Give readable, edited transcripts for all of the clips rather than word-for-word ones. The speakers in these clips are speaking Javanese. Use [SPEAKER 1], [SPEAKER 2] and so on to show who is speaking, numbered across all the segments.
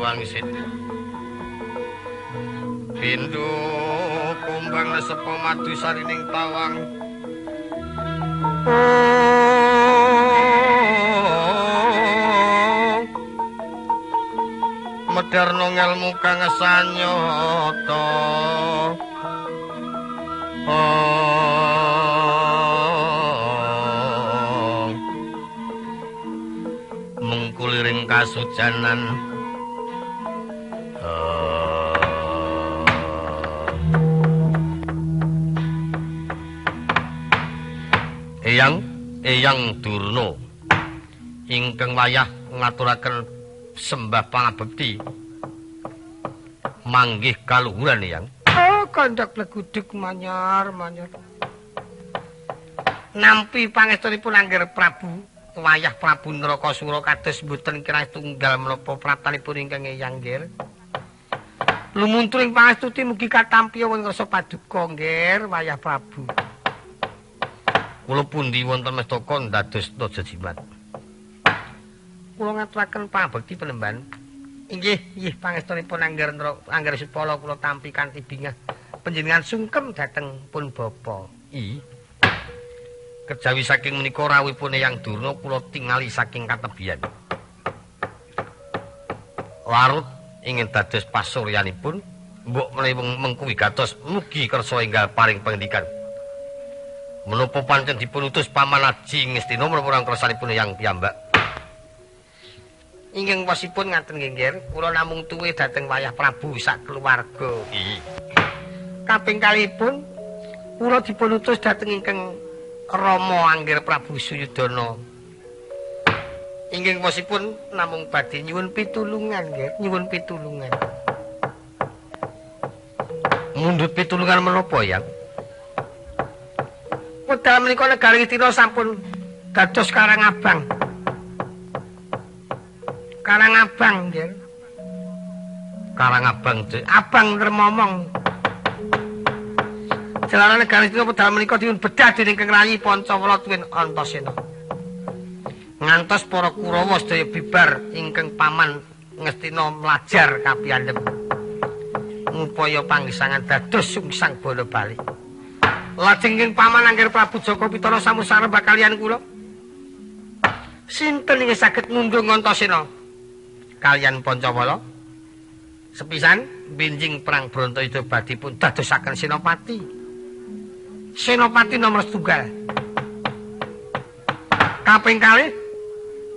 [SPEAKER 1] wangsit. Bindu kumbang lesepo madu sarining tawang. Medarno ngelmu kang sanyata. Mengkuliring kasujanan. Eyang, Eyang Durna ingkang wayah ngaturaken sembah pangabekti manggih kaluhuran Eyang.
[SPEAKER 2] Oh, kandhak plegudeg manyar manyar.
[SPEAKER 1] Nampi pangestunipun Angger Prabu wayah Prabu Narakasura kados mboten kirang tunggal menapa pratanipun ingkang Eyang nggih.
[SPEAKER 2] Lumunturing pangestuti mugi katampi wonten ngrasa paduka nggih wayah Prabu.
[SPEAKER 1] Kula pundi wonten mestaka ndados raja jimat.
[SPEAKER 2] Kula ngaturaken pangabekti penemban. Inggih, inggih pangestunipun Angger Angger Supala kula tampi kanthi bingah. Panjenengan sungkem dhateng pun bapa.
[SPEAKER 1] I. Kejawi saking menika rawuhipun Eyang Durna kula tingali saking katebian. Larut ingin dados pasuryanipun, mbok menawi mengku wigatos mugi kersa enggal paring pangendikan. Menapa pancen dipun utus Paman Aji Ngastina menapa ora kersanipun Eyang piyambak?
[SPEAKER 2] Ingkang wasipun ngaten nggih, Nggir, kula namung tuwe dhateng wayah Prabu sak keluarga. Kaping kalihipun kula dipun utus dhateng ingkang Rama Angger Prabu Suyudana. Ingkang wasipun namung badhe nyuwun pitulungan, nggih, nyuwun pitulungan.
[SPEAKER 1] Mundhut pitulungan menapa, Yang?
[SPEAKER 2] Wedal menika negari Ngastina sampun dados Karang Abang. Karang Abang, nggih.
[SPEAKER 1] Karang Abang,
[SPEAKER 2] Abang Remomong. Jalaran negari Ngastina wedal menika dipun bedah dening Kang Rayi Pancawala tuwin Antasena.
[SPEAKER 1] Ngantos para Kurawa sedaya bibar ingkang paman Ngastina mlajar kapiyandhem.
[SPEAKER 2] Ngupaya panggesangan dados sungsang bala bali. Lajeng ing paman Angger Prabu Jaka Pitana sampun sarembah kaliyan kula. Sinten ingkang saged ngundung Antasena
[SPEAKER 1] kaliyan Pancawala? Sepisan benjing perang Bratayuda badhe pun dadosaken senopati.
[SPEAKER 2] Senopati nomor setunggal. Kaping kalih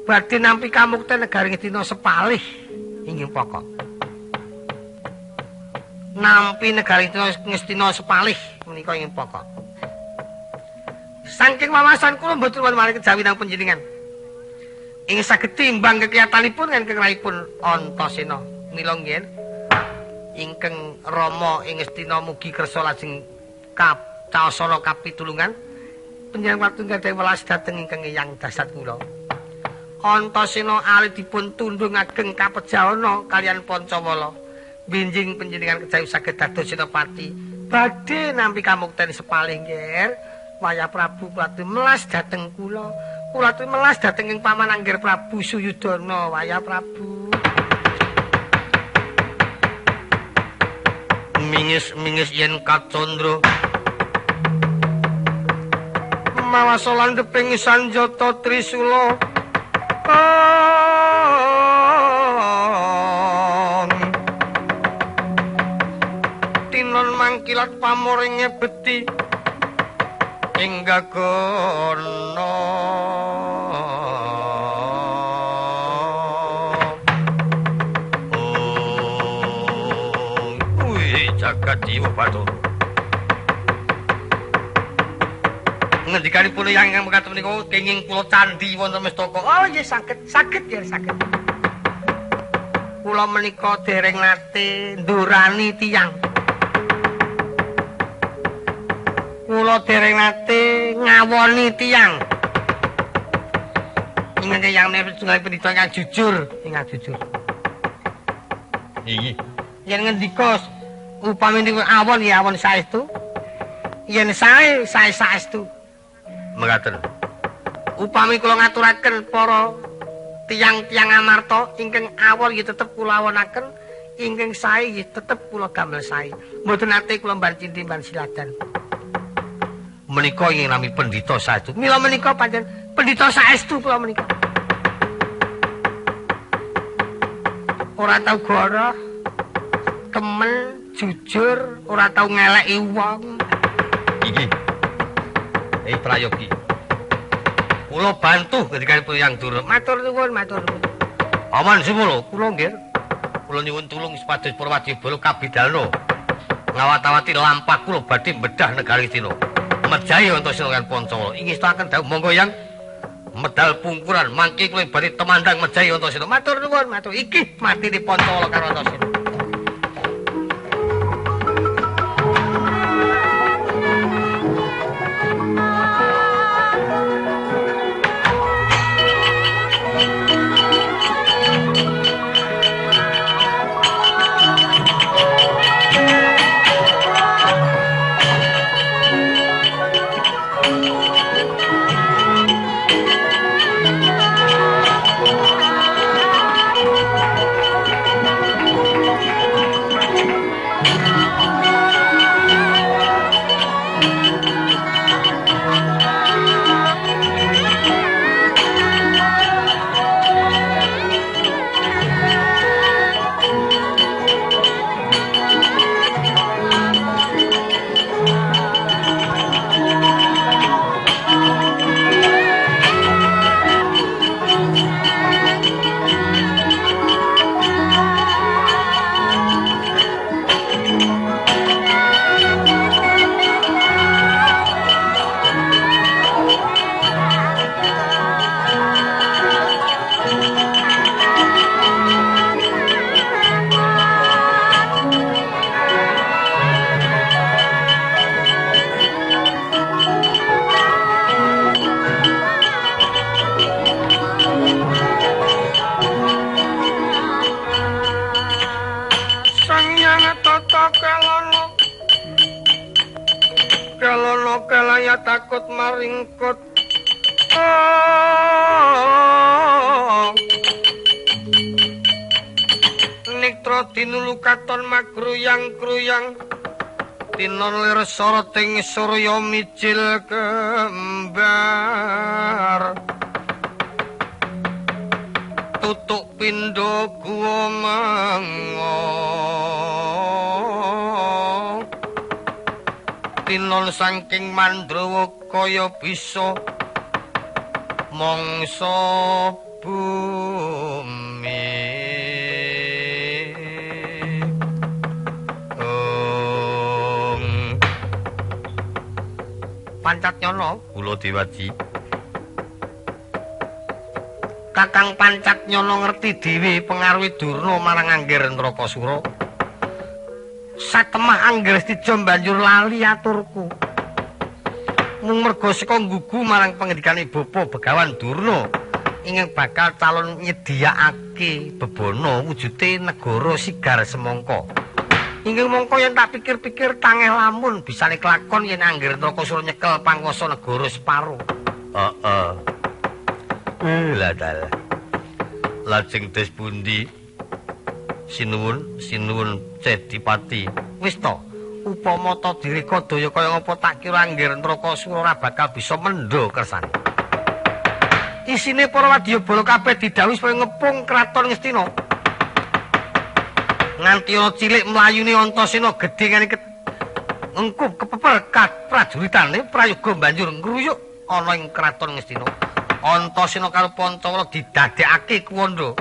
[SPEAKER 2] badhe nampi kamukten negari Ngastina sepalih inggih pokok. Nampi negari Ngastina sepalih menika ingkang pokok. Saking wawasan kula mboten wonten malih kejawi nang panjenengan. Ing saged timbang kekiyatanipun ingkang rahipun Antasena. Mila nggih ingkang Rama ing Ngastina mugi kersa lajeng kacaosana kapitulungan panjenengan wektu gadhahi welas dhateng ingkang Eyang dasat kula. Antasena alit dipun tundhung ageng kapejahana kaliyan Pancawala. Benjing panjenengan kejawi saged dados senopati. Badhe nampi kamukten sepalih nggih. Wayah Prabu kula melas dhateng kula. Kula melas dhateng ing paman Angger Prabu Suyudana. Wayah Prabu.
[SPEAKER 1] Mingis-mingis yen kacandra
[SPEAKER 2] mawasa landheping sanjata trisula. Tinon mangkilat pamoringe beti ing gagana.
[SPEAKER 1] Oh, kuwi jagat dewa Bathara. Ngendikanipun Eyang ingkang mekaten menika kenging kula candhi wonten mestaka.
[SPEAKER 2] Oh nggih saged, saged nggih saged. Kula menika dereng nate ndurani tiyang. Kula dereng nate ngawoni tiyang. Ingkang Eyang menika setunggal pendhita ingkang jujur, ingkang jujur.
[SPEAKER 1] Iki
[SPEAKER 2] yen ngendika upami niku awon ya awon saestu. Yen sae, sae saestu.
[SPEAKER 1] Mekaten.
[SPEAKER 2] Upami kula ngaturaken para Tiyang-tiyang amarta ingkang awon nggih tetep kula awonaken, ingkang sae nggih tetep kula damel sae. Mboten nate kula mban cinti mban siladan.
[SPEAKER 1] Menika ingkang nami pendhita saestu.
[SPEAKER 2] Mila menika pancen pendhita saestu kula menika. Ora tau goroh, temen, jujur, ora tau ngeleki wong.
[SPEAKER 1] Iki. Prayogi. Kula bantu ngendikanipun Yang Durna.
[SPEAKER 2] Matur nuwun, matur nuwun.
[SPEAKER 1] Aman Sumolo, kula nggih. Kula nyuwun tulung supados para wadyabala kabidalna. Ngawat-awati lampah kula badhe bedah negari Ngastina. Mejahi Antasena kan Pancawala. Ingestaken dawuh monggo Yang medal pungkuran mangke kula badhe temandang mejahi Antasena.
[SPEAKER 2] Matur nuwun, matur. Iki matine Pancawala karo Antasena. Takut maringkut Niktra dinulu katon magruyang-gruyang tinon lir soroting surya mijil kembar tutuk pindha guwa mengo tinon saking Mandrawa kaya bisa mangsa bumi. Pancat Nyono
[SPEAKER 1] kula Dewaji.
[SPEAKER 2] Kakang Pancat Nyono ngerti dhewe pengaruhe Durna marang Anggir Ndrakasura. Satemah Anggir Setija banjur lali aturku. Mung merga saka nggugu marang pangendikane Bapa Begawan Durna ingkang bakal calon nyediakake bebana wujude negara sigar semangka. Inggih mongko yen tak pikir-pikir tangeh lamun bisane kelakon yen Anggir Ndrakasura nyekel panguwasa negara separo.
[SPEAKER 1] Heeh. Lah dalah. Lajeng des pundi? Sinuwun, sinuwun Cedipati.
[SPEAKER 2] Wis to, upama ta direka daya kaya ngapa tak kira Anggir Ndrakasura ora bakal bisa mendha kersane. Isine para wadyabala kabeh didhawuhi supaya ngepung kraton Ngastina. Nganti ana cilik mlayune Antasena gedhe ngene ngengkup kepeper prajuritane prayoga banjur ngruyuk ana ing kraton Ngastina. Antasena karo Pancawala didadekake kuwanda.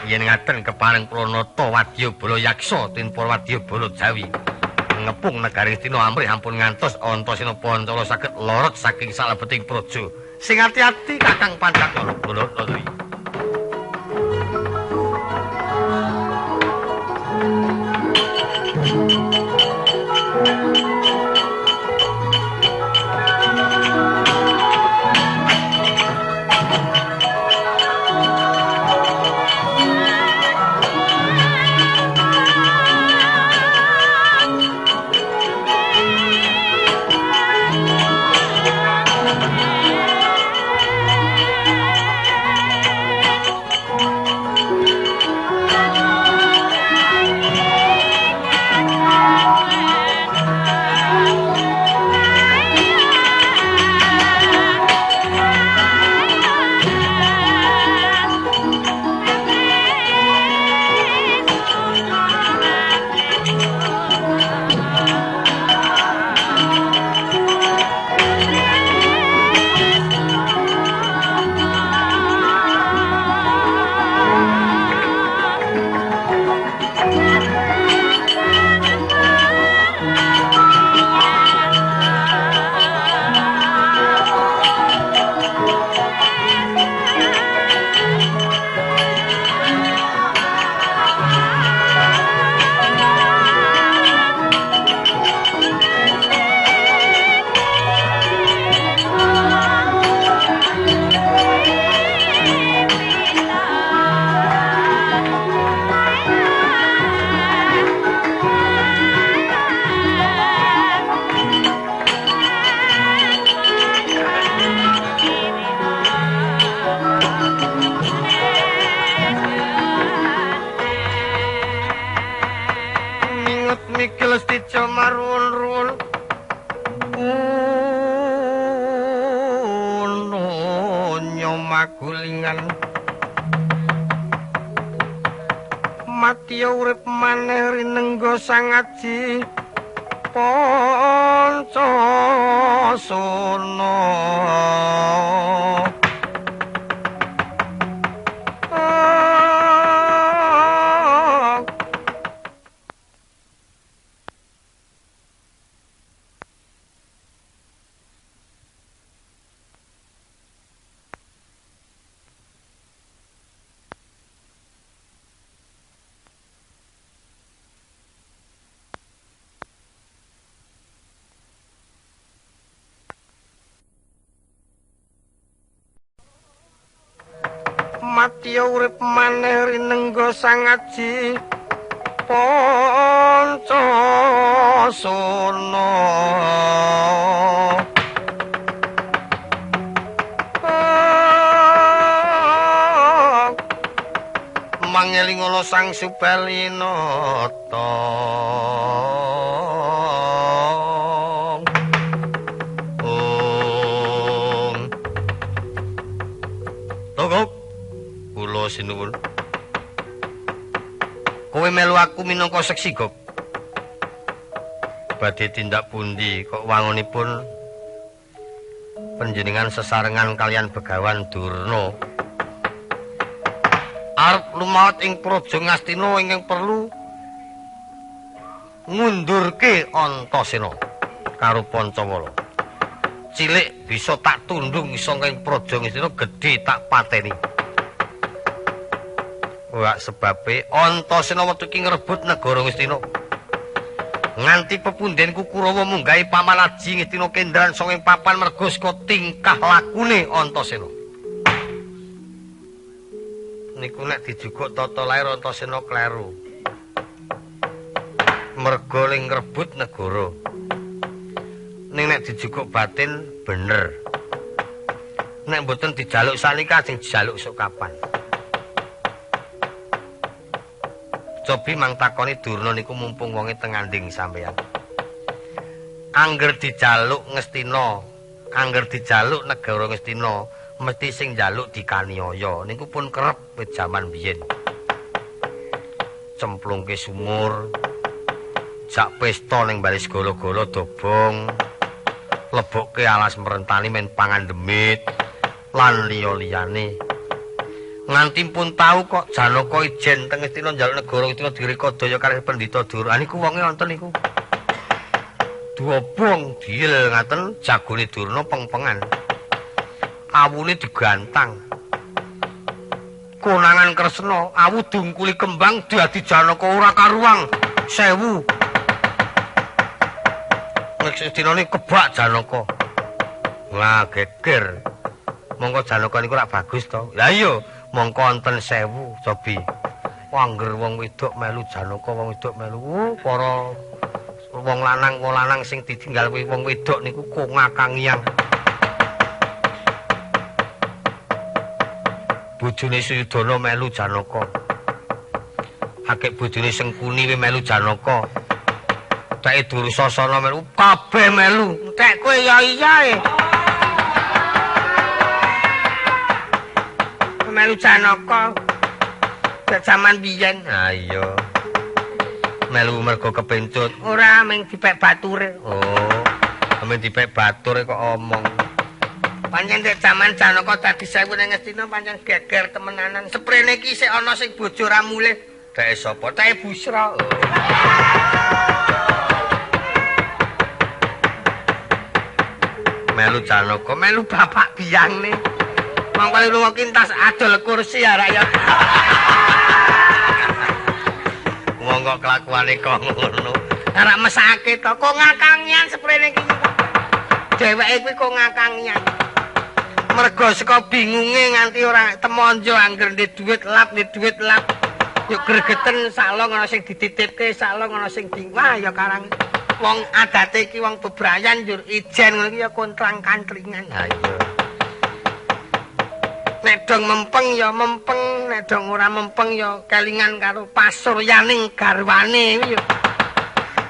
[SPEAKER 1] Yen ngaten kepareng Pranata wadyabala yaksa tinpa wadyabala Jawi ngepung negari Ngastina amrih ampun ngantos Antasena Pancawala saged lorot saking salebeting praja.
[SPEAKER 2] Sing ati-ati Kakang Pancat Nyono.
[SPEAKER 1] Kula
[SPEAKER 2] magulingan mati urip maneh rinengga Sang Aji Pancasana. Mati urip maneh rinengga Sang Aji Pancasana. Mangelingono Sang Subalinata. Sinuwun. Kowe melu aku minangka seksi, Gok. Badhe tindak pundi kok wangunipun panjenengan sesarengan kalian Begawan Durna. Arep lumaut ing Praja Ngastina ingkang perlu ngundurke Antasena karo Pancawala. Cilik bisa tak tundung saka ing Praja Ngastina, gedhe tak pateni. Wah, sebabe Antasena wektu iki ngrebut negara Ngastina. Nganti pepundhenku Kurawa munggahi Paman Aji Ngastina kendran saka ing papan merga saka tingkah lakune Antasena. Niku nek dijukuk tata lair Antasena kleru. Merga ling ngrebut negara. Ning nek dijukuk batin bener. Nek mboten dijaluk saniki sing dijaluk sok kapan. Cobi mang takoni Durna niku mumpung wonge teng nganding sampeyan. Angger dijaluk Ngastina, angger dijaluk negara Ngastina, mesti sing njaluk dikaniaya. Niku pun kerep wit jaman biyen. Cemplungke sumur, jak pesta ning bali segala-gala dobong, lebokke alas merentani men pangan demit lan liya-liyane. Nganti pun tau kok Janaka ijen teng Ngastina njaluk negara Ngastina direkodaya kalih Pendhita Durna. Niku wonge wonten niku. Duobong diel ngaten jagone Durna pengpengan. Awune digantang. Konangan Kresna, awu dungkuli kembang dadi Janaka ora karuang 1000. Ngastinane kebak Janaka. Wah, geger. Mongko Janaka niku rak bagus to. Lah iya. Mongko wonten 1000 cobi. Angger wong wedok melu Janaka, wong wedok melu para wong lanang sing ditinggal wong wedok niku kongakangiang. Bojone Suyudana melu Janaka. Akeh bojone Sengkuni we melu Janaka. Teke Dursasana melu, kabeh melu. Tek kowe ya iya e. Melu Janaka jaman biyen. Ha iya. Melu mergo kepencut. Ora mung dipek bature. Oh, mung dipek bature kok omong. Pancen nek jaman Janaka dadi 1000 ning Ngastina pancen geger temenanan. Seprene iki isih ana sing bojo ra mulih. Teke sapa? Teke Busra. Oh. Melu Janaka, melu bapak biyangne. Mongko lunga kintas adol kursi ya rakyat. Wong kok kelakuane kok ngono. Ora mesake to, kok ngakangian seprene iki. Dheweke kuwi kok ngakangian. Mergo saka bingunge nganti ora temonjo angger ndek dhuwit lap, ndek dhuwit lap. Yo gregeten salong ana sing dititipke, salong ana sing di. Wah ya karang wong adate iki wong bebrayan njur ijen ngono iki ya kontrang-kantringan. Ha iya. Nek dong mempeng ya mempeng, nek dong ora mempeng ya kelingan karo pasuryaning garwane ya.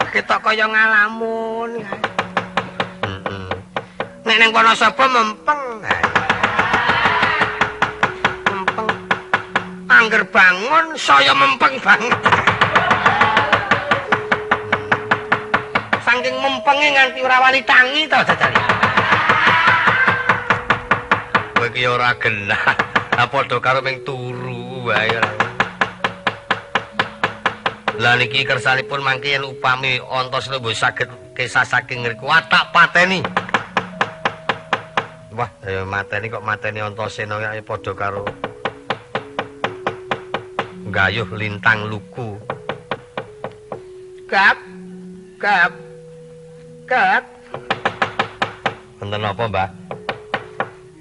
[SPEAKER 2] Ketok kaya ngalamun. Heeh. Nek ning Wonosobo mempeng. Angger bangun saya mempeng banget. Saking mempenge nganti ora wani tangi to jajal.
[SPEAKER 1] Kowe iki ora genah. Ha padha karo ming turu wae. Lah niki kersanipun mangke yen upami Antasena mbok saged kesah saking ngriku tak pateni. Wah, mateni kok mateni Antasena ya padha karo gayuh lintang luku.
[SPEAKER 2] Gap gap gap.
[SPEAKER 1] Wonten apa, Mbah?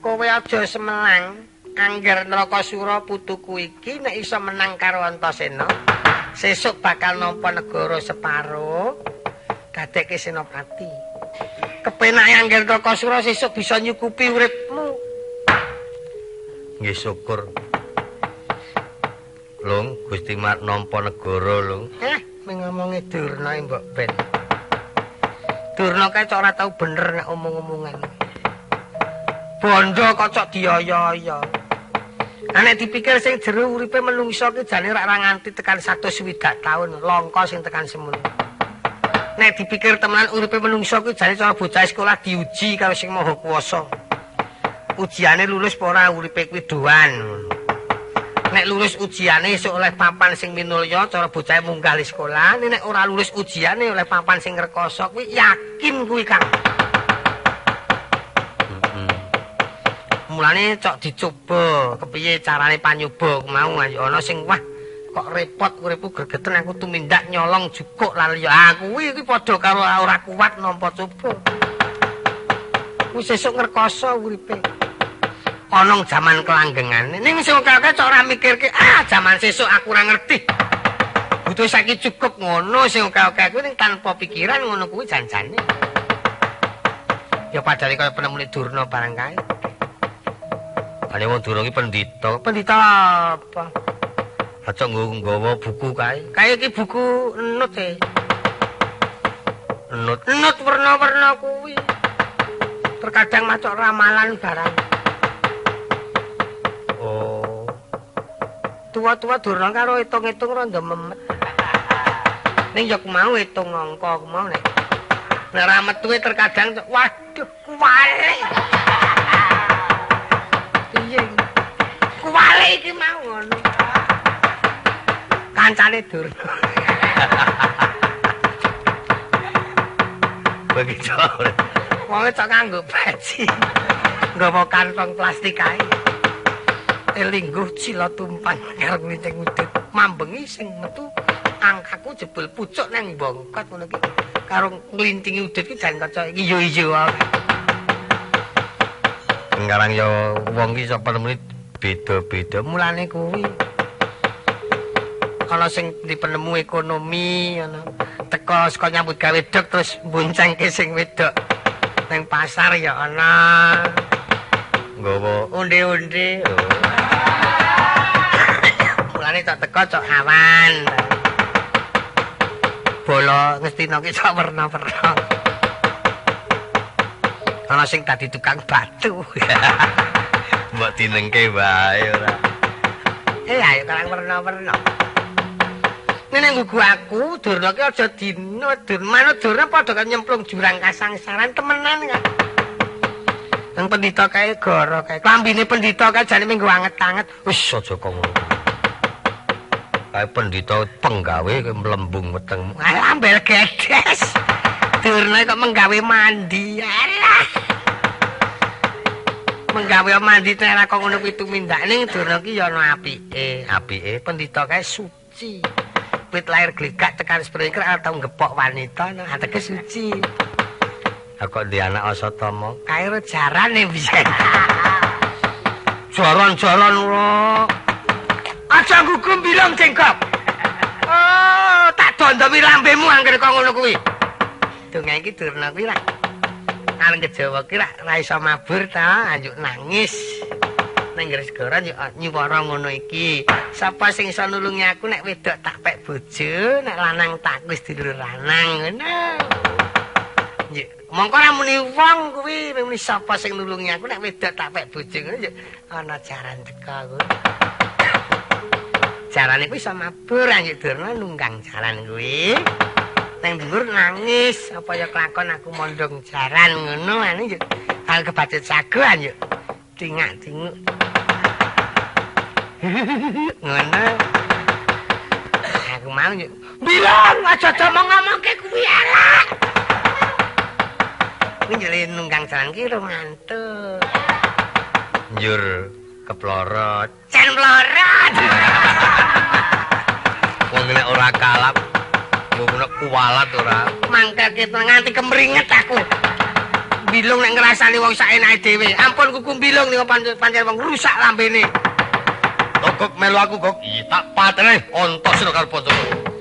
[SPEAKER 2] Kowe aja semelang. Angger Narakasura putuku iki nek iso menang karo Antasena, sesuk bakal nampa negara separo, dadekke senopati. Kepenake angger Narakasura sesuk bisa nyukupi uripmu.
[SPEAKER 1] Nggih syukur. Lung, Gusti Mat nampa negara, Lung.
[SPEAKER 2] Mengomongi Durna mbok ben. Durna kae cok ora tau bener nek omong-omongan. Bondo kok cok dioyo-oyo. Nek dipikir sing jero uripe menungso ki jane ora nganti tekan 160 taun, langka sing tekan semono. Nek dipikir temenan uripe menungso ki jane cara bocah sekolah diuji karo sing Maha Kuwasa. Ujiane lulus apa ora uripe kuwi doan. Nek lulus ujiane esuk oleh papan sing minulya cara bocah munggah li sekolah, nek ora lulus ujiane oleh papan sing rekoso kuwi yakin kuwi Kang. Mulane cok dicoba kepiye carane panyuba mau ana sing wah kok repot uripku gregeten aku tumindak nyolong jukuk lan liya. Ah kuwi iki padha karo ora kuat nampa coba. Kuwi sesuk ngrekoso uripe. Ana jaman kelanggengane. Ning sing akeh cok ora mikirke ah jaman sesuk aku ora ngerti. Butuh saiki cukup ngono sing akeh-akeh kuwi ning tanpa pikiran ngono kuwi janjane. Ya padahal kaya penemune Durna barang kae.
[SPEAKER 1] Ane wong Durna iki pendhita.
[SPEAKER 2] Pendhita apa?
[SPEAKER 1] Aja nggawa buku kae.
[SPEAKER 2] Kae iki buku enut e.
[SPEAKER 1] Enut.
[SPEAKER 2] Enut werna-werna kuwi. Terkadang macok ramalan barang.
[SPEAKER 1] Oh.
[SPEAKER 2] Tua-tua Durna karo hitung-hitung rada memet. Ning ya mau hitung angka aku mau nek. Nek ra metuwe terkadang waduh kuwale. Piye iki? Kuwale iki mau ngono. Kancane Durna.
[SPEAKER 1] Begitu.
[SPEAKER 2] Wong cok nganggo peci. Nggawa kantong plastik kae. Lingguh sila tumpang karo nglinting udut. Mambengi sing metu angkaku jebul pucuk nang bongkot ngono iki. Karo nglintingi udut iki jan kaca iki yo-yo wae.
[SPEAKER 1] Ngarang yo wong iki sapa penemune beda-beda.
[SPEAKER 2] Mulane kuwi ana sing dipenemu ekonomi ana teko saka nyambut gawe dok terus mboncengke sing wedok nang pasar ya ana
[SPEAKER 1] nggawa
[SPEAKER 2] onde-onde. Mulane cok teko cok awan. Bola ngestina ki cok werna-werna. Ana sing dadi tukang batu.
[SPEAKER 1] Mbok dinengke wae ora.
[SPEAKER 2] Ayo karang werna-werna. Nek nggugu aku, Durna ki aja dino, Durna Durna padha karo nyemplung jurang kasangsaran temenan kan. Nang pendhita kae goro kae. Klambine pendhita kae jane minggu anget-anget.
[SPEAKER 1] Wis aja kok ngono. Kae pendhita penggawe kowe mlembung wetengmu.
[SPEAKER 2] Alah ambel gedes. Durna kok menggawe mandi. Alah. Menggawe mandi nek ora kok ngono kuwi tumindak ning Durna ki ya ana apike.
[SPEAKER 1] Apike
[SPEAKER 2] pendhita kae suci. Wit lahir glegak tekan sprengker atau ngepok wanita nah ateges suci.
[SPEAKER 1] Ha kok di anak Asatama
[SPEAKER 2] kae jarane biyen.
[SPEAKER 1] Jaran-jaran ora.
[SPEAKER 2] Aja nggugu mbilung jengkok. Oh, tak dondomi lambemu anggere kok ngono kuwi. Dongeng iki Durna kuwi ra areng Jawa ki ra iso mabur ta, anjuk nangis. Nang segara nyuwara ngono iki. Sapa sing iso nulungi aku nek wedok tak pek bojo, nek lanang tak wis dulur lanang ngono. Njuk, mongko ora muni wong kuwi, muni sapa sing nulungi aku nek wedok tak pek bojo ngono njuk ana jaran teka kuwi. Jarane kuwi iso mabur anjuk Durna nunggang jaran kuwi. Nang dhuwur nangis apa ya kelakon aku mondhong jaran ngono ane yo. Hal kebacut sago anjuk. Tingak-tinguk. Ngono. Aku mau yo. Bilang aja ngomong-ngomongke kuwi elek. Kuwi njele nunggang jaran ki ngantuk.
[SPEAKER 1] Njur keplorot.
[SPEAKER 2] Jan plorot.
[SPEAKER 1] Wong nek ora kalap ngono kuwalat ora.
[SPEAKER 2] Mangkel nganti kemringet aku. Bilung nek ngrasani wong saenake dhewe. Ampun kuku bilung niku pancen wong rusak lambene.
[SPEAKER 1] Gok melu aku gok. Iya tak patene Antasena karo Pancaka.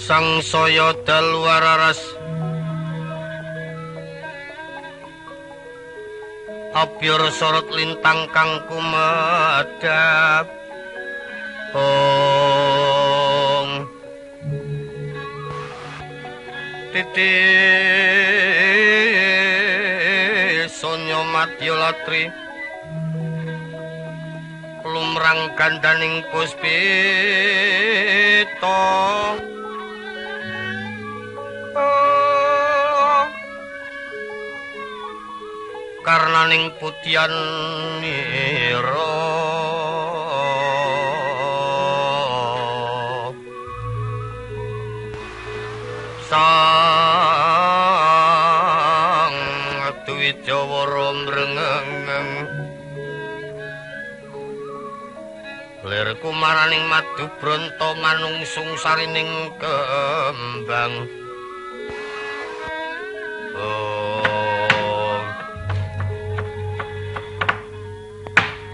[SPEAKER 1] Sangsaya dalu wararas abyar sorot lintang kang kumedhap ong titi sonyo madya latri lumrang gandaning puspita karnaning putihan nira sang Dwijawara mrengeng lir kumaraning madu bronto manungsung sarining kembang.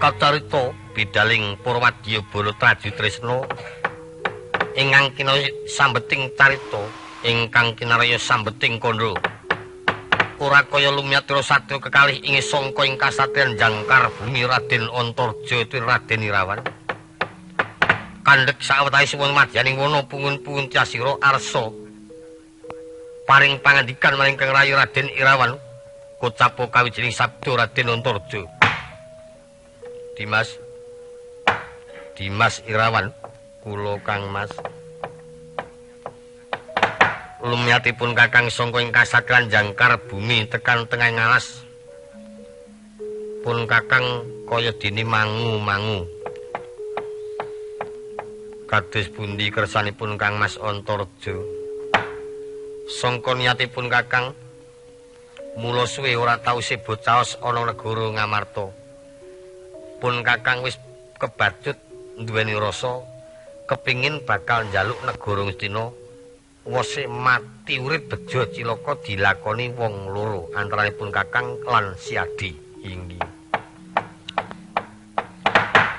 [SPEAKER 1] Kacarita bidaling Purwadya Bala Traju Tresna ingkang kinarya sambeting carita ingkang kinarya sambeting kandha ora kaya lumyatira satya kekalih ing sangka ing kasatriyan jangkar bumi Raden Antarja tur Raden Irawan kandhek sawetawis suwun madyaning wana pungun-pungun Tyasira arsa paring pangandikan maring Kang Rayi Raden Irawan kocapo kawijining sabda Raden Antarja. Dimas Dimas Irawan kula Kang Mas lumyatipun kakang sangka ing kasatriyan jangkar bumi tekan tengah ngalas pun kakang kaya dene mangu-mangu kados pundi kersanipun Kang Mas Antarja sangka niatipun kakang mula suwe ora tau sebo caos ana negara Ngamarta pun kakang wis kebacut duweni rasa kepingin bakal njaluk negara Ngastina Wose mati urip bejo cilaka dilakoni wong loro antaranipun Kakang lan Siadi. Inggih.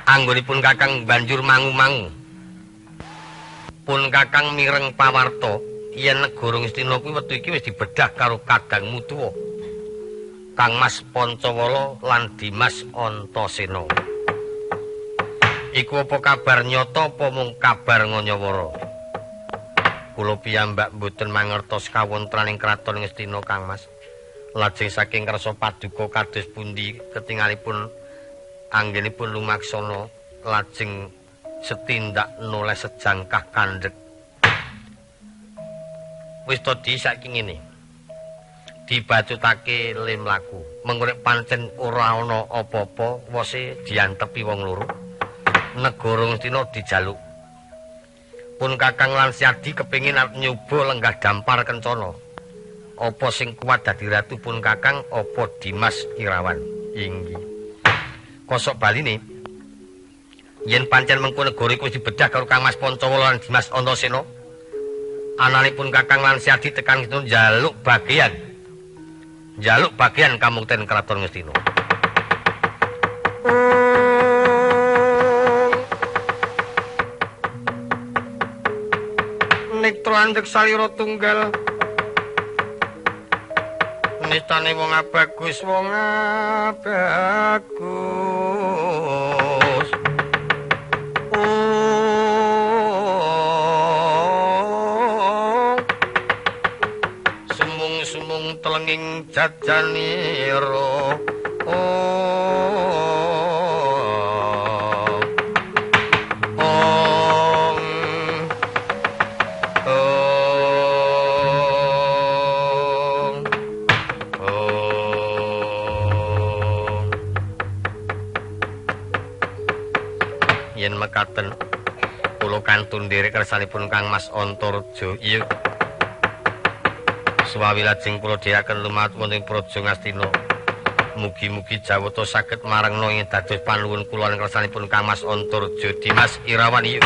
[SPEAKER 1] Anggonipun Kakang banjur mangu-mangu. Pun Kakang mireng pawarta yen negara Ngastina kuwi wektu iki wis dibedah karo kadangmu tuwa Kang Mas Pancawala lan Dimas Antasena. Iku apa kabar nyata apa mung kabar nganyawara? Kula piyambak mboten mangertos kawontenan ing kraton Ngastina Kang Mas. Lajeng saking kersa paduka kados pundi ketingalipun anggenipun lumaksana lajeng setindak noleh sejangkah kandhek. Wis to di saiki ngene. Dibacutake le mlaku. Mengko nek pancen ora ana apa-apa wose diantepi wong loro. Negara Ngastina dijaluk. Pun Kakang lan Siadi kepengin arep nyoba lenggah dampar kencana. Apa sing kuat dadi ratu pun Kakang apa Dimas Irawan? Inggih. Kosok baline yen pancen mengko negara iku wis dibedah karo Kang Mas Pancawala lan Dimas Antasena, ananipun Kakang lan Siadi tekan Ngastina njaluk bagian. Njaluk bagian kamukten kraton Ngastina.
[SPEAKER 2] Nektra andhek salira tunggal nistane wong abagus wong abagus. Sumung-sumung telenging jajanira.
[SPEAKER 1] Yen mekaten kula kantun nderek kersanipun Kang Mas Antareja. Iya. Suwawi lajeng kula dherekaken lumat wonten ing Praja Ngastina. Mugi-mugi Jawata saged marengna ing dados panuwun kula lan kersanipun Kang Mas Antareja Dimas Irawan. Iya.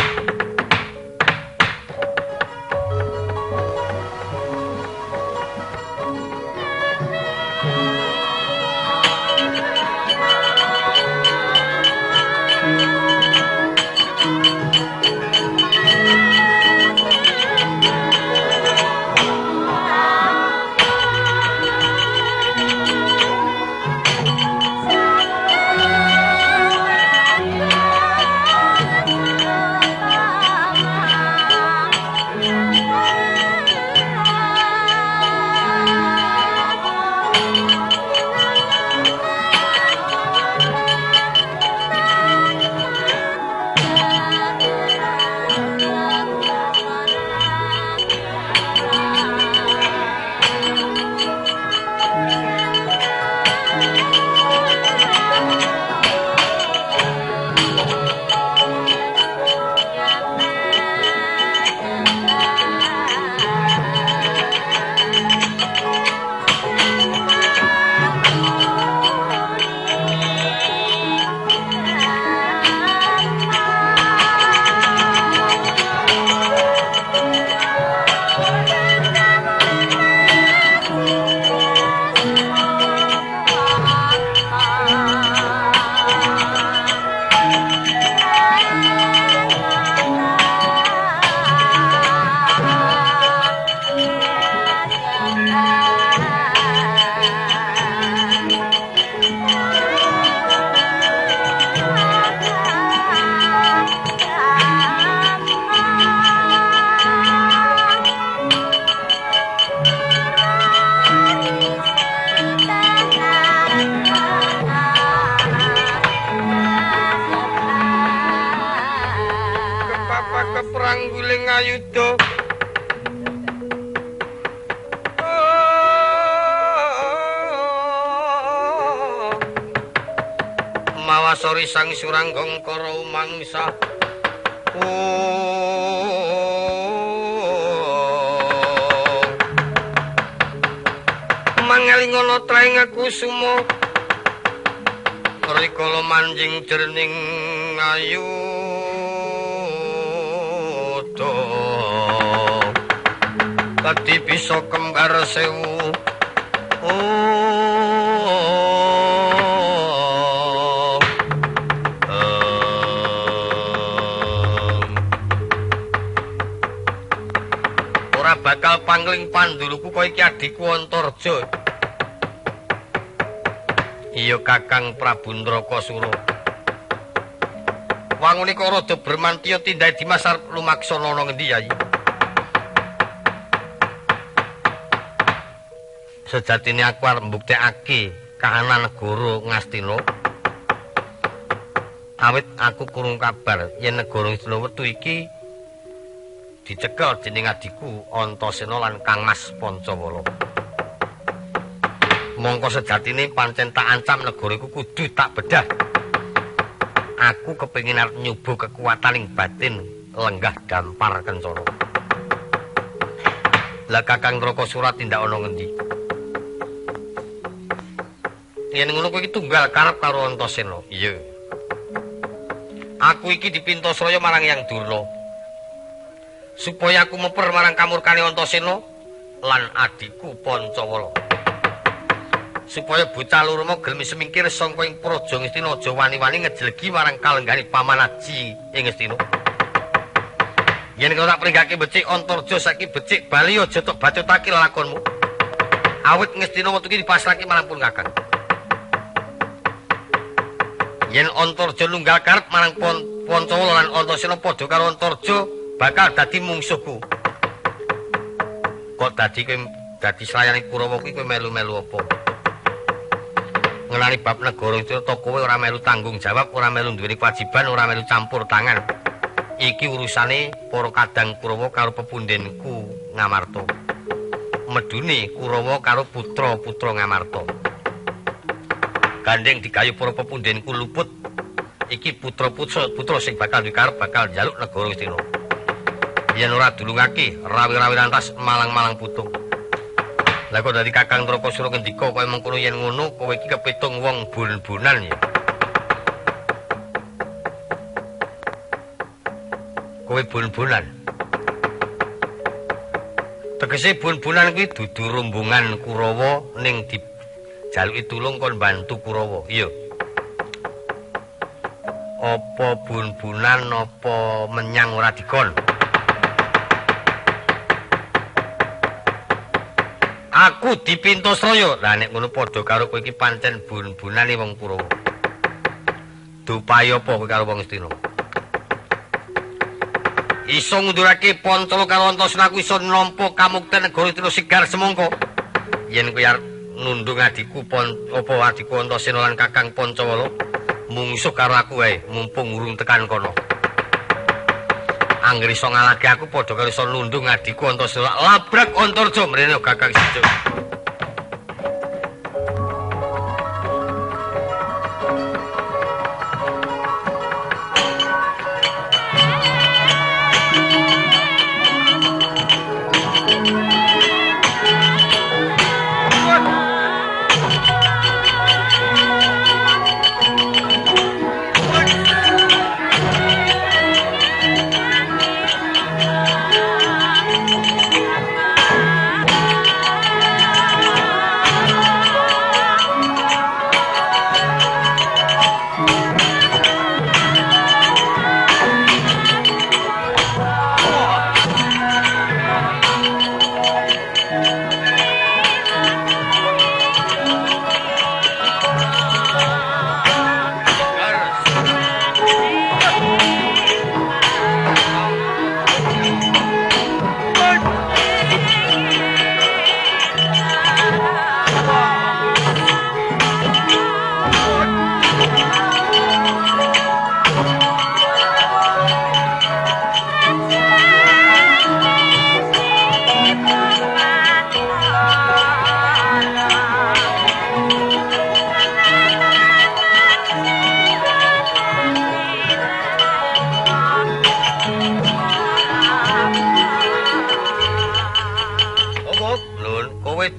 [SPEAKER 2] Ayuda. Mawasori sang Suranggong kara mangsa. Mangalingono traing kusuma rikala manjing jerning ayuda.
[SPEAKER 1] Dadi bisa kembar sewu. Ora bakal pangling panduluku kaya iki adhiku Antarja. Iya Kakang Prabu Ndrakasura. Wangune kok rada bermantiya tindake Dimas arep lumaksana ana ngendi Yayi? Sejatine aku arep mbuktekake kahanan negara Ngastina. Awit aku krungu kabar yen negara Ngastina wektu iki dicekel dening adhiku Antasena lan Kang Mas Pancawala. Mongko sejatine pancen tak ancam negara iku kudu tak bedah. Aku kepengin arep nyoba kekuatan ing batin lenggah dampar kencana. Lah Kakang Ndrakasura tindak ana ngendi? Yen ngono kowe iki tunggal karep karo Antasena. Iya. Aku iki dipinta sraya marang Hyang Durna. Supaya aku meper marang kamurkane Antasena lan adhiku Pancawala. Supaya bocah loro mau gelem semingkir sangka ing Praja Ngastina aja wani-wani ngejelegi marang kalenggane Paman Aji ing Ngastina. Yen kau tak pringgake becik Antarja saiki becik bali aja tok bacotake lelakonmu. Awit Ngastina wektu iki dipasrahke marang pun Kakang. Yen Antarja nunggal karep marang Pancawala lan Antasena padha karo Antarja bakal dadi mungsuhku. Kok dadi kowe dadi slayane Kurawa kuwi kowe melu-melu apa? Ngenani bab negara itu to kowe ora melu tanggung jawab, ora melu duweni kewajiban, ora melu campur tangan. Iki urusane para kadang Kurawa karo pepundhenku Ngamarta. Medune Kurawa karo putra-putra Ngamarta. Gandeng digayu para pepundhenku luput. Iki putra-putra putra sing bakal dikarep bakal njaluk negara Ngastina. Yen ora dulungake rawi-rawi lantas malang-malang putung. Lah kok dadi Kakang Ndrakasura ngendika kaya mengkono yen ngono kowe iki kepitung wong bun-bunan ya. Kowe bun-bunan. Tegese bun-bunan kuwi dudu rombongan Kurawa ning dijaluki tulung kon bantu Kurawa. Iya. Apa bun-bunan apa menyang ora dikon? Aku dipinta sraya. Lah nek ngono padha karo kowe iki pancen bun-bunane wong Kurawa. Dupayi apa kowe karo wong Ngastina? Iso ngundurake Pancala karo Antasena aku iso nampa kamukten negara Ngastina sigar semangka. Yen kowe arep nundung adhiku apa adhiku Antasena lan Kakang Pancawala mungsuh karo aku wae mumpung urung tekan kono. Angger iso ngalahke aku padha karo iso nundung adhiku Antasena labrak Antarja mrene Kakang Sejo.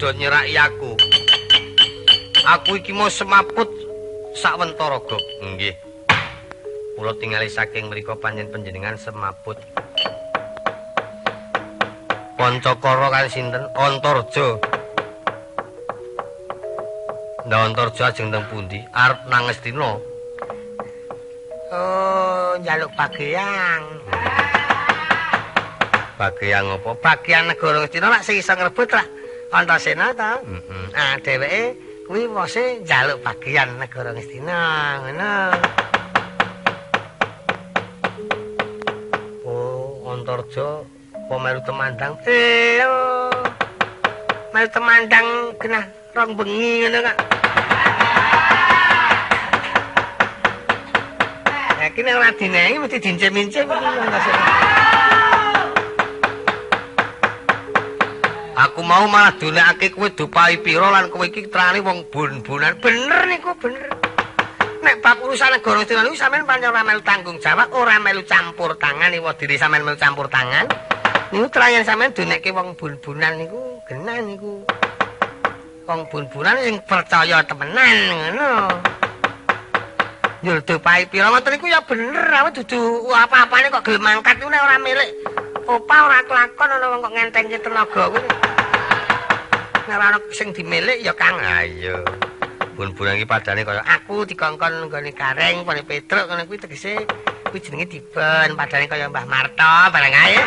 [SPEAKER 1] Nyeraki aku. Aku iki mau semaput sawentara gok. Nggih. Kula tingali saking mriku panjenengan semaput. Pancakara kali sinten? Antarja. Nda Antarja ajeng teng pundi? Arep nang Ngastina.
[SPEAKER 2] Oh, njaluk bagian.
[SPEAKER 1] Bagian apa?
[SPEAKER 2] Bagian negara Ngastina lak sing iso ngrebut lak Antasena ta?
[SPEAKER 1] Heeh.
[SPEAKER 2] Ah, dheweke kuwi wose njaluk bagian negara Ngastina, ngono.
[SPEAKER 1] Oh, Antarja apa melu temandang?
[SPEAKER 2] Lho. Melu temandang genah rong bengi ngono kok. Lah iki nek ora dinehi mesti dincim-incim iki Antasena.
[SPEAKER 1] Aku mau malah dunekake kowe dupai pira lan kowe iki terane wong bun-bunan.
[SPEAKER 2] Bener niku, bener. Nek bab urusan negara Ngastina niku sampean pancen ora melu tanggung jawab, ora melu campur tangan, ewa diri sampean melu campur tangan. Niku trayan sampean dunekke wong bun-bunan niku genah niku. Wong bun-bunan sing percaya temenan ngono. Njur dupai pira ngoten niku ya bener, awet dudu apa-apane kok gelem mangkat niku nek ora milik opah ora kelakon ana wong kok ngentengke tenaga kuwi. Nek ora ana sing dimilik ya Kang.
[SPEAKER 1] Ha iya. Bun-bunan iki padane kaya
[SPEAKER 2] aku dikongkon nggone Gareng, pone Petruk ngono kuwi tegese kuwi jenenge diben, padane kaya Mbah Marto barang ae.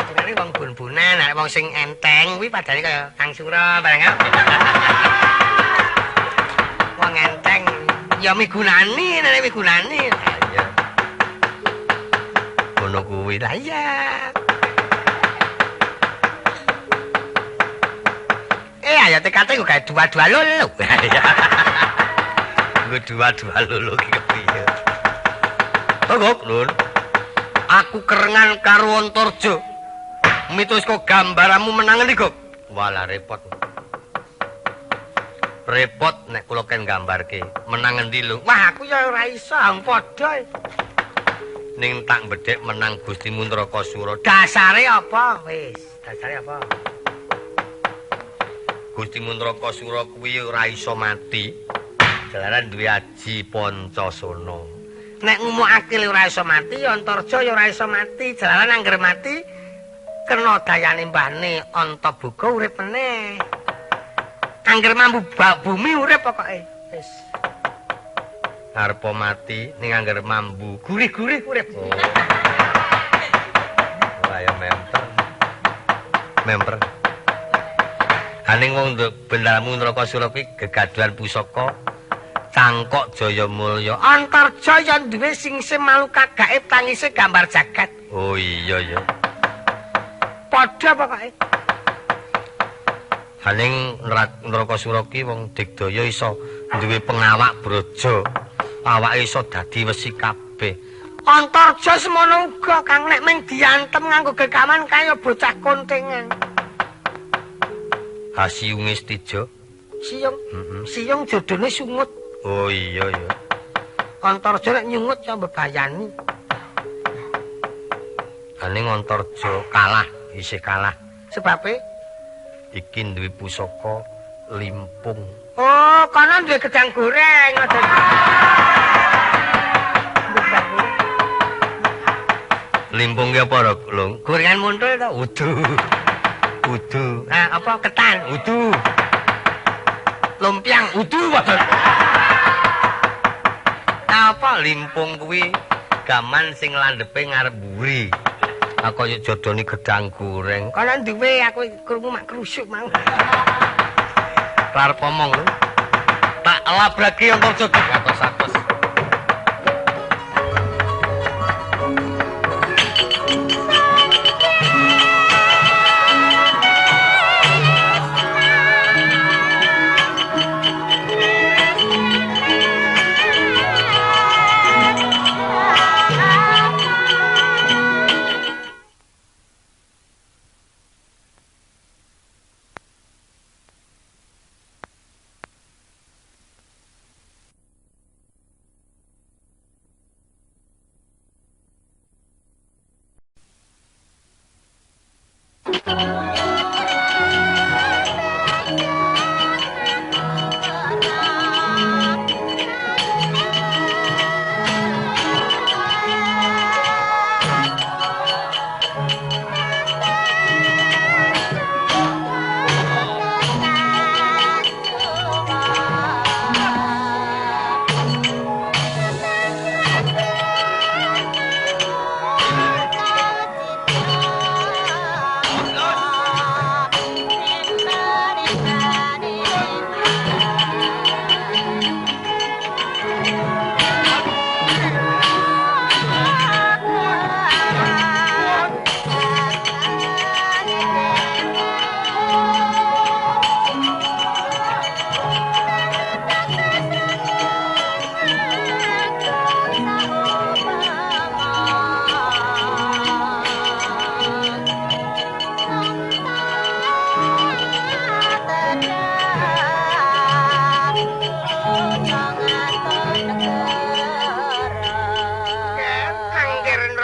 [SPEAKER 2] Padane wong bun-bunan, nek wong sing enteng kuwi padane kaya Kang Sura barang ae. Wong enteng ya migunani, nek migunani.
[SPEAKER 1] Ha iya. Ngono kuwi.
[SPEAKER 2] Lah iya. Ayo tekate kok gawe dua-dua lolo.
[SPEAKER 1] Nggo dua-dua lolo iki kepiye? Togok, Lur. Aku kerengan karo Antarja. Mitus kok gambaramu menang endi, Gok? Walah repot. Repot nek kula ken gambarke. Menang endi lho?
[SPEAKER 2] Wah, aku ya ora iso, padha.
[SPEAKER 1] Ning tak bedhek menang Gusti Mundrakasura.
[SPEAKER 2] Dasare apa? Wis, dasare apa?
[SPEAKER 1] Gusti Mundrakasura kuwi ora iso mati. Jalaran duwe aji Pancasana.
[SPEAKER 2] Nek ngumukake ora iso mati, Antarja ya ora iso mati. Jalaran angger mati kena dayane mbahne Antaboga urip meneh. Angger mambu bumi urip pokoke. Wis.
[SPEAKER 1] Arepa mati ning angger mambu
[SPEAKER 2] gurih-gurih urip.
[SPEAKER 1] Oh. Wah ya memper. Memper. Aning wong bendaramu Ndrakasura kuwi gegaduhan pusaka Cangkok Jayamulya.
[SPEAKER 2] Antarja ya duwe singse maluka gaib tangise gambar jagat.
[SPEAKER 1] Oh iya ya.
[SPEAKER 2] Padha pokoke.
[SPEAKER 1] Aning Ndrakasura kuwi wong digdaya iso duwe pengawak braja. Awake iso dadi wesi kabeh.
[SPEAKER 2] Antarja semono uga Kang nek mung diantem nganggo gekaman kaya bocah kontengan.
[SPEAKER 1] Ha siunge Stija.
[SPEAKER 2] Siung. Siung jodone sungut.
[SPEAKER 1] Oh iya ya.
[SPEAKER 2] Antarja nek nyungut ya mbebayani.
[SPEAKER 1] Aning Antarja kalah, isih kalah.
[SPEAKER 2] Sebabe
[SPEAKER 1] iki duwe pusaka limpung.
[SPEAKER 2] Oh, kono duwe gedang goreng ngoten.
[SPEAKER 1] Limpung ki apa, Lung?
[SPEAKER 2] Gorengan muntul to?
[SPEAKER 1] Udu. Udu.
[SPEAKER 2] Ah, apa ketan?
[SPEAKER 1] Udu.
[SPEAKER 2] Lumpiang
[SPEAKER 1] udu wae. Apa limpung kuwi gaman sing landhepe ngarep mburi. Aku kaya jodone gedang goreng.
[SPEAKER 2] Kono duwe aku krungu mak krusuk mau.
[SPEAKER 1] Arep omong lho. Tak labraki Antarja atos-atos.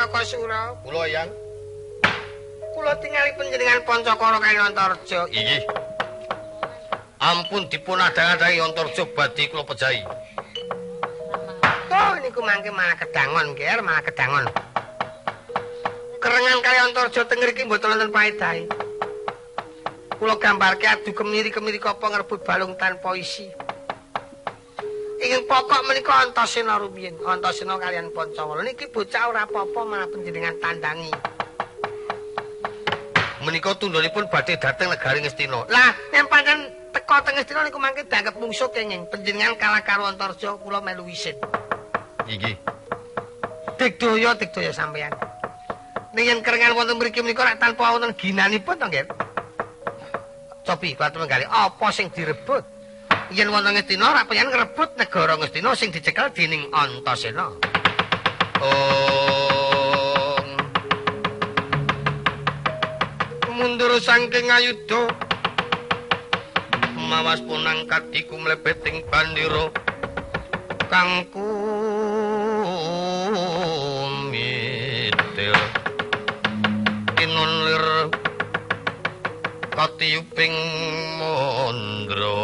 [SPEAKER 2] Narakasura.
[SPEAKER 1] Kula Yang.
[SPEAKER 2] Kula tingali panjenengan Pancakara kaliyan Antarja.
[SPEAKER 1] Inggih. Ampun dipun adang-adangi Antarja badhe kula pejahi.
[SPEAKER 2] Oh niku mangke malah kedangon, Ger, malah kedangon. Kerengan kaliyan Antarja teng ngriki mboten wonten paedahe. Kula gambarke adu kemiri-kemiri kapa ngrebut balung tanpa isi. Ingkang pokok menika Antasena rumiyin, Antasena kaliyan Pancawala. Niki bocah ora apa-apa malah panjenengan tandangi.
[SPEAKER 1] Menika tundhonipun badhe dhateng negari Ngastina.
[SPEAKER 2] Lah, yen pancen teka teng Ngastina niku mangke dianggep mungsuh kenging. Panjenengan kalah karo Antarja, kula melu isin.
[SPEAKER 1] Inggih.
[SPEAKER 2] Digdaya, digdaya sampeyan. Ning yen kerengan wonten mriki menika rak tanpa wonten ginanipun to, nggih. Cobi kula tunggali apa sing direbut? Yen wonten Ngastina rak pengen ngrebut negara Ngastina sing dicekel dening Antasena.
[SPEAKER 1] Oh. Mundur saking ayuda. Mawas punang kadiku mlebet ing bandira. Kang kumitil. Tinun lir katiyuping mandra.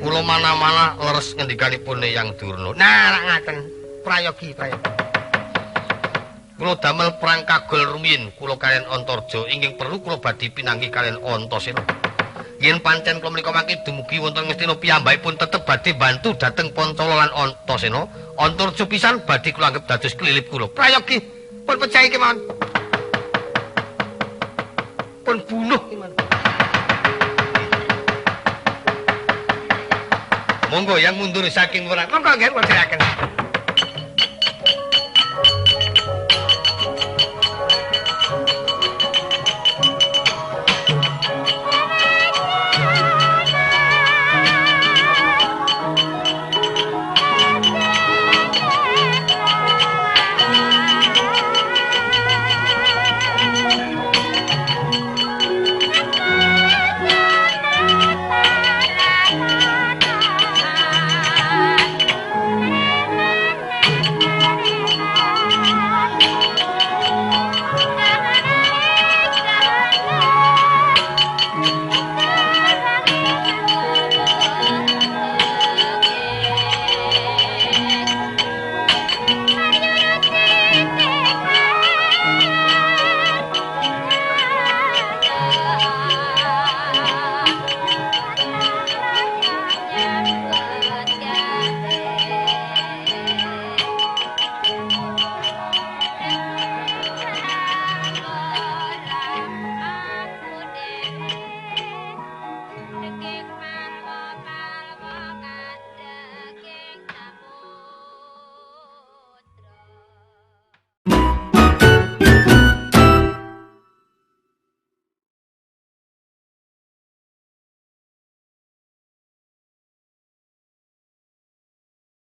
[SPEAKER 1] Kula mana-mana leres ngendikanipun Eyang Durna.
[SPEAKER 2] Nah, rak ngaten. Prayogi, prayogi.
[SPEAKER 1] Kula damel perang kagol rumiyin kula kaliyan Antarja ingkang perlu kula badhe pinanggih kaliyan Antasena. Yen pancen kula menika mangke dumugi wonten Ngastina piyambakipun tetep badhe bantu dhateng Pancala lan Antasena. Antarja pisan badhe kula anggep dados klilip kula.
[SPEAKER 2] Prayogi, pun pejahi kemawon. Pun bunuh kemawon.
[SPEAKER 1] Monggo yang mundur saking perang.
[SPEAKER 2] Monggo nggih kula dherekaken.